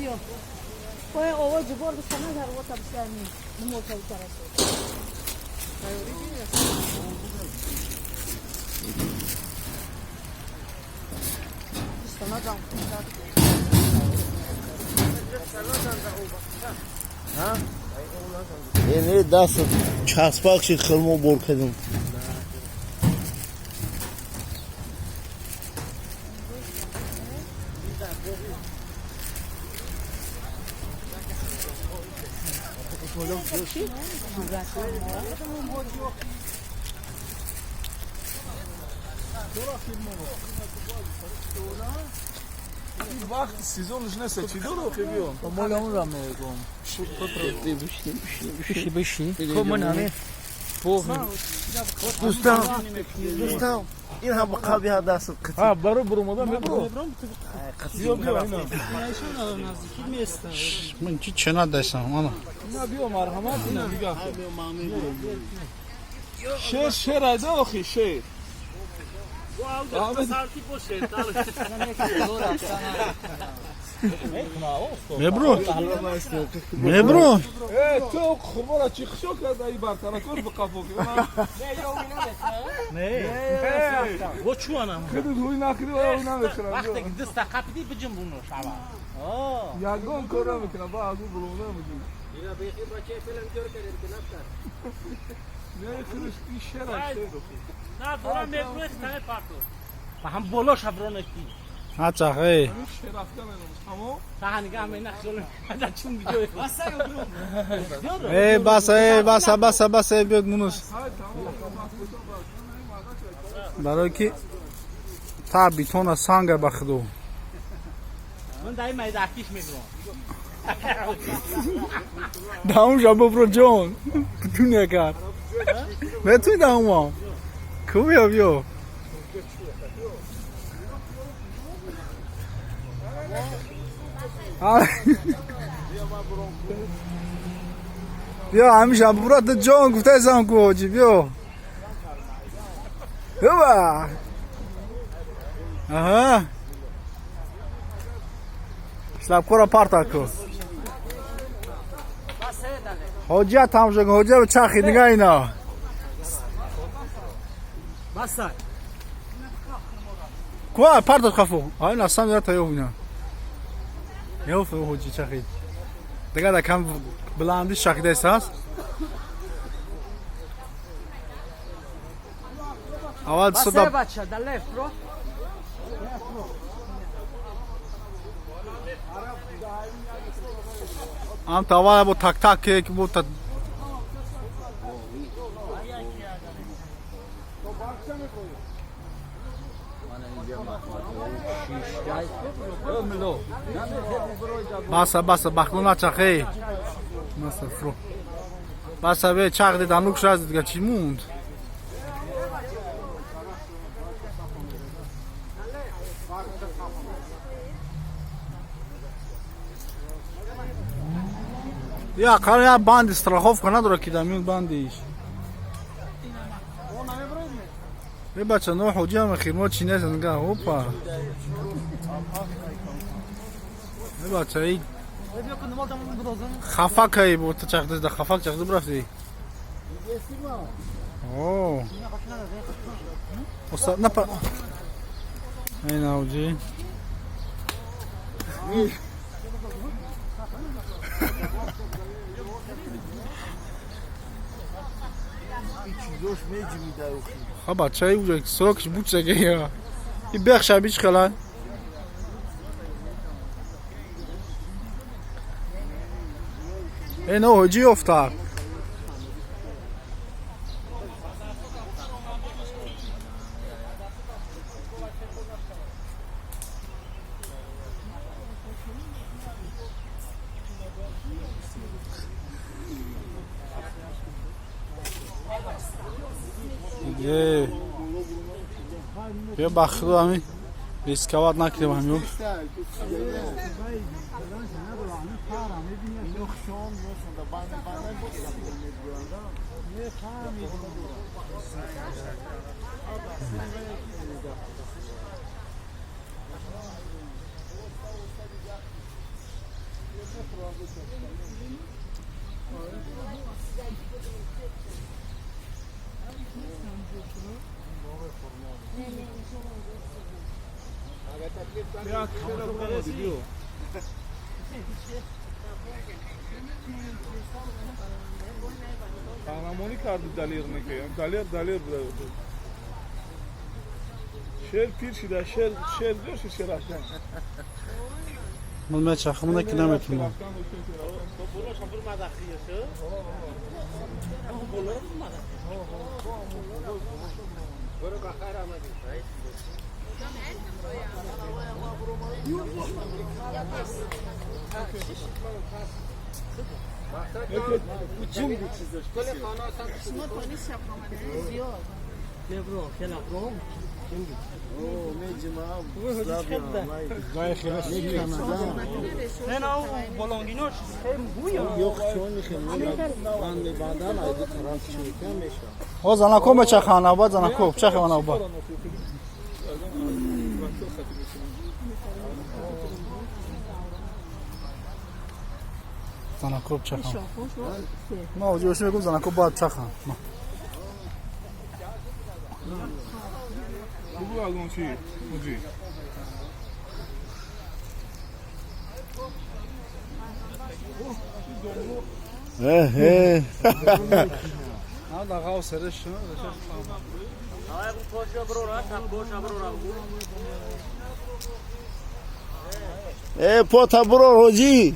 Биё. Ой, овоз бор бисана зарвота бисани. Нумо тарасо. Не, не, даст часпак шид, хилмо бор кардем. Вақт сезонш нест, чӣ дору хибиё? Мола он мегум. Биши, биши. Хуб, ман ҳамин. Дӯстам, дӯстам, ин ҳам ба қалби ҳа даст қити. Ҳа, барои буромадан мебуро. Биё, биё, ина. Ман чи чена дастам, ана. Ина биё, марҳамат, ина дига. Шер, шер айда охи, шер. Мебро. Мебро. Э, ту хурмора чӣ хушо карда и бартаракор ба қафо ки. Не. Во чуанам. Хиди ҳуй нахиди ва ҳуй намехӯрам. Вақте ки даста қапиди биҷунбуну шава. Ягон кор намекунам, ба азу буромада мегӯм. Не, худаш ин шер аст, шер охи. На, дора мебруи хитаме парту. Ба ҳам боло шаброна ки. Ҳа чахе. Ин шер рафта меномаш. Тамом? Та нигаҳ мена хиёл да чун биҷои. Э, баса, э, баса, баса, баса, э, биёд мунус. Ҳай, тамом. Барои ки та битона санга ба худо. Ман дай майдакиш мебром. Даун жабо бро ҷон. Дуня кард. Метуни даун. Ку биё, биё. Биё ҳамин шабо бро ҷон гуфтаисам ку ҳоҷӣ биё. Ҳуба. Аҳа. Слабкора парта ку. Ҳоҷия тамошо кун, ҳоҷияро чархи нигаҳ ина. Баса. Куа парта хафу. Ай на сам я та ёвина. Ёф ҳоҷи чархи. Дага да кам баланди шахидаст ҳаст. Аввал Баса сода бача, да left, bro. ам тавала бо так так ки бо та баса, баса, бахло начахе. Маса фро. Баса бе чарх дида нук шаз дига чӣ монд? Я қара я банди страховка надора ки дамин бандиш. Е бача, но ҳоҷи ҳама хирмо чи нест нга, опа. Е бача, и хафа кай бо та чарх да хафа чарх брафти. О. Оса напа. Ина ҳоҷи. Чизош меҷимида охи. Ха бача, и уҷа срокш бучаге я. И бехша бич хела. Э, но ҳоҷи ёфта. Е. Биё ба худо ҳамин рисковать накунем ҳамин. Қаҳрамонӣ карди, Далер мекунам. Далер, Далер буда. Шер пир шида, шер, шер дошт, шер афган. Ман мечахам, ки наметунам. О, занако мечахан, аба занако, чахам аба. Занако чахан. Ма оҷо шумо мегум занако баъд чахан. Ма. Бугу аз он чӣ? Муҷи. Э, На да гав сереш. э, пота бро ҳоҷӣ.